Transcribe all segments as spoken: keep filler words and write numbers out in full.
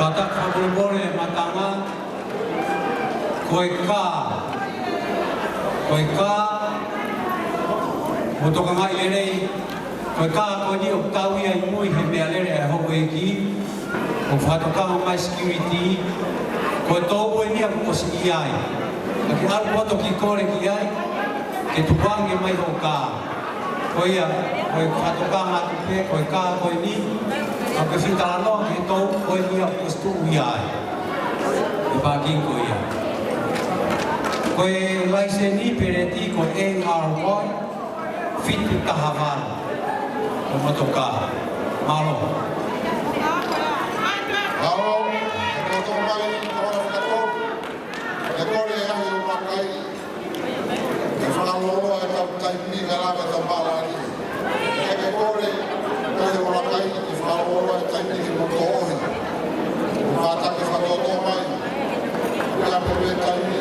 Fakatapu fakamolemole e Matanga, ko e kā, ko e kā, mou tokangaʻi lelei, ko e kā ko eni ʻoku tau ia ʻi mui he meʻalele ʻa e houʻeiki, ʻo fakatokanga mai security, ko e tō ue ni ʻoku ʻosi ʻi ai. Ka ke ʻalu atu ki kole ki ai, ke tukuange mai hoʻo kā. Ko ia, ko e fakatokanga atu pē, ko e kā ko eni, ʻoku ke fie talanoa ki he tō ue ni ʻoku ʻosi tuʻu ia ai. ʻI he pākingi ko ia. Ko e laiseni peleti ko e A R Y fitu taha valu. Ko e motokā. Mālō. Mālō. Mālō. Mālō. Mālō. E kole ʻe Ahi ʻo Makai ke fakalōloa e kau taimi ka lava e tau palani. ʻE ke kole ʻe Ahi ʻo Makai ke fakalōloa e taimi ke mou toʻohi. Kātaki fakatōtō mai. Pea pehē taimi.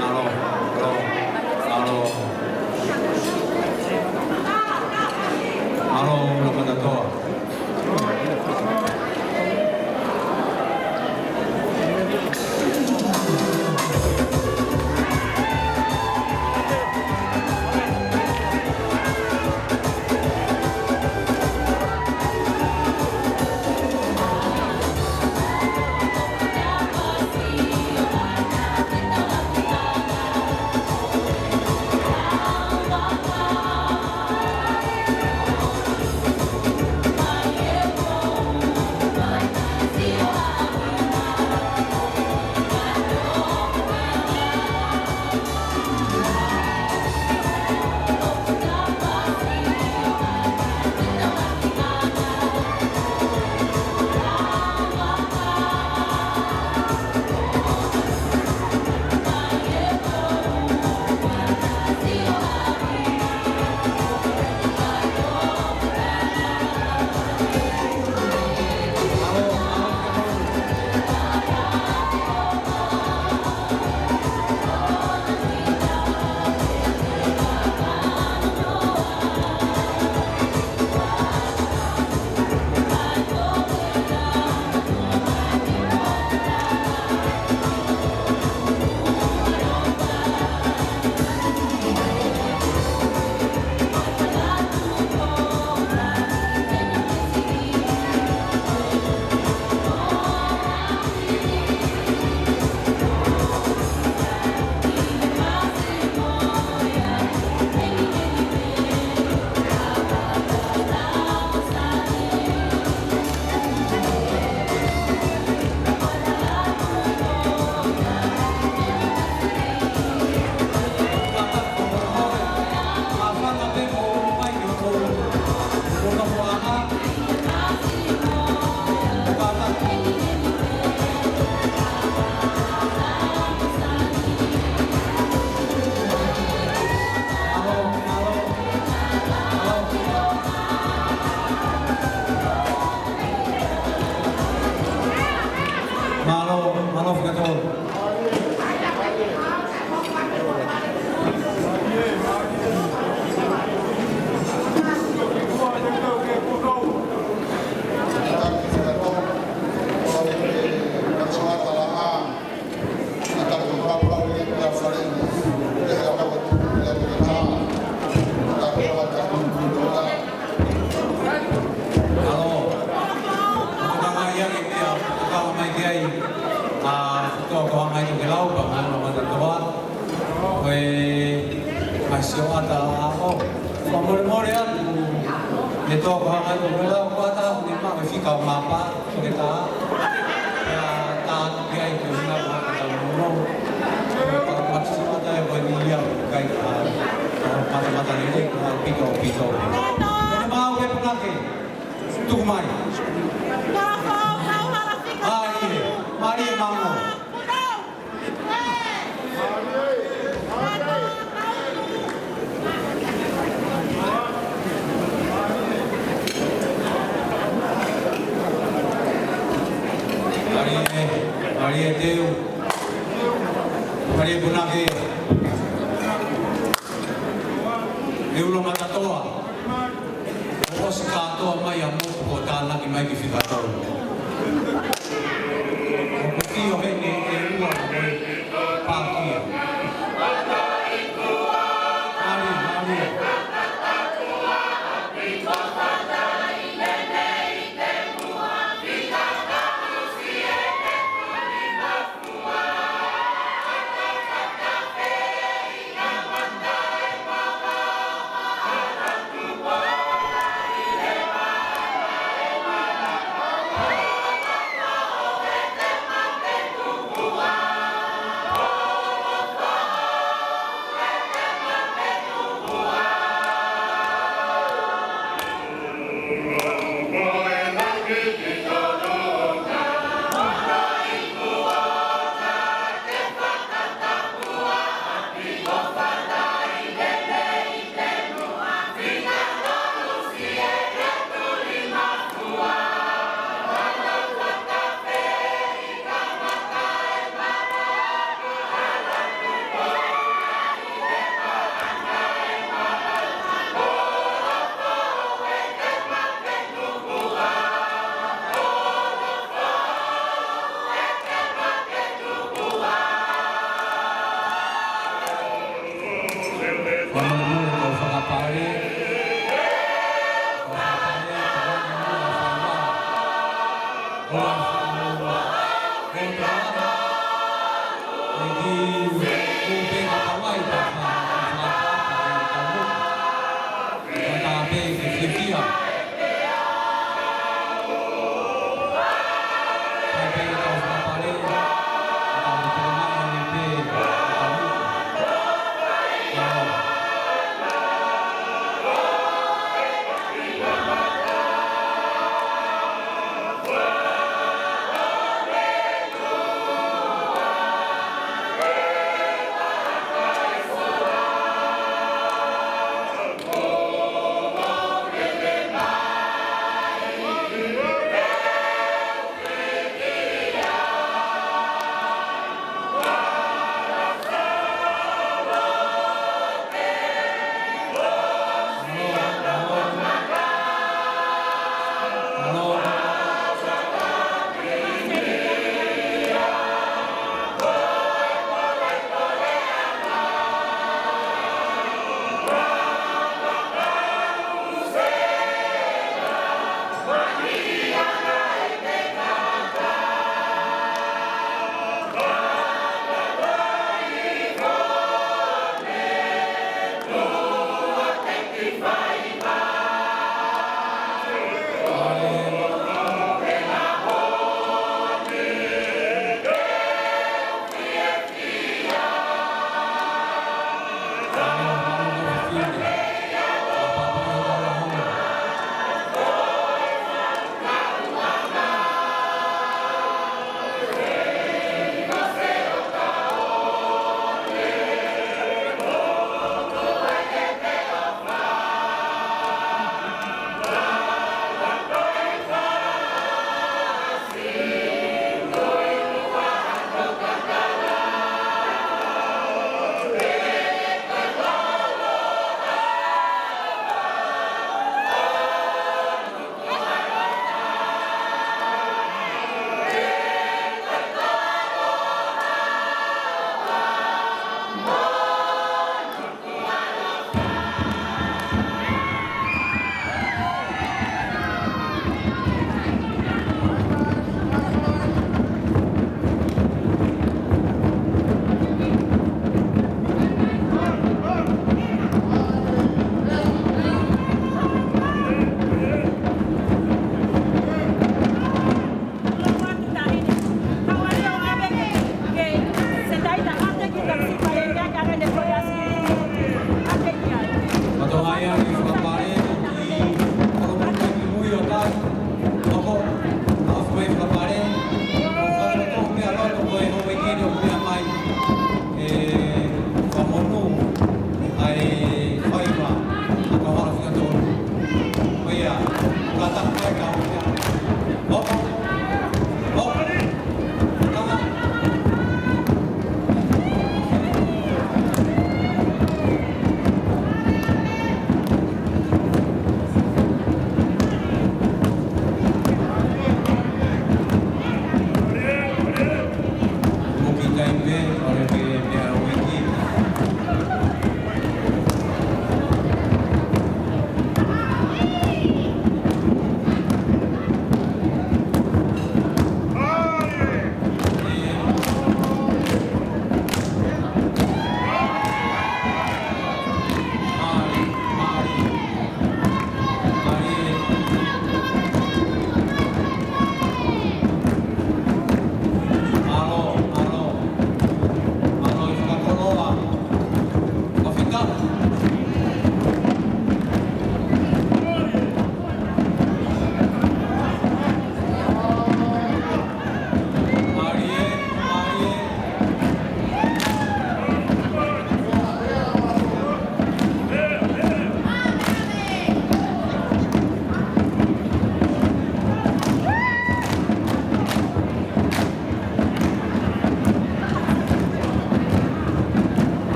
Mālō, mālō, mālō. Mālō, mālō, mālō. Mālō, mālō fakatō. Mālō. Ko e tama ia ke pia, ko e tama mai ki ai, ʻa, ko e tama mai ki he lau, pea mālō Matatoa. Ko e, ʻa, sio ata ʻo. Fakamolemole atu, ne tō ko hanga ko e lau, ko ata, ne ma, ko e fika mapa. Ko e tā, pea tā atu ki ai ko e ʻuhinga ko e tau mono. Ko e paka matu si mata e ko e ni ia, kai ka, ka mata mata lelei, ko e pito, pito. Ko e mau ke punake, tuku mai. Mālie, mālie mālō. Mālie, mālie Teu. Mālie punake. E ula Matatoa. ʻOku Kātoa mai ʻa motu ʻo tānaki mai ki fika tolu. ʻOku sio heni ʻe ua mo e pakia. Mālie, mālie.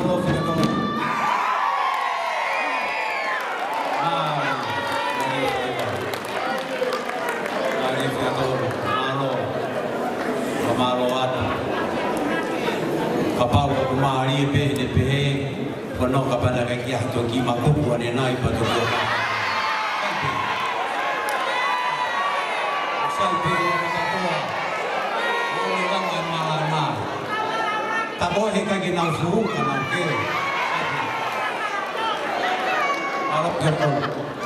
Mālie, mālie, mālie. Mālie, mālie. Mālō. Ka mālō atu. Kapau ʻoku mālie pē ʻene pehē, ko hono kapau naʻe ʻikai ke ʻi ai ha toki makupu ʻanenai pea toki ʻoka. Sai pē ʻo kātoa. ʻO ne lava e malanga. Ka ko e heʻikai ke nau fuʻu ka nau kē. Sai pē. Mālō ke kau.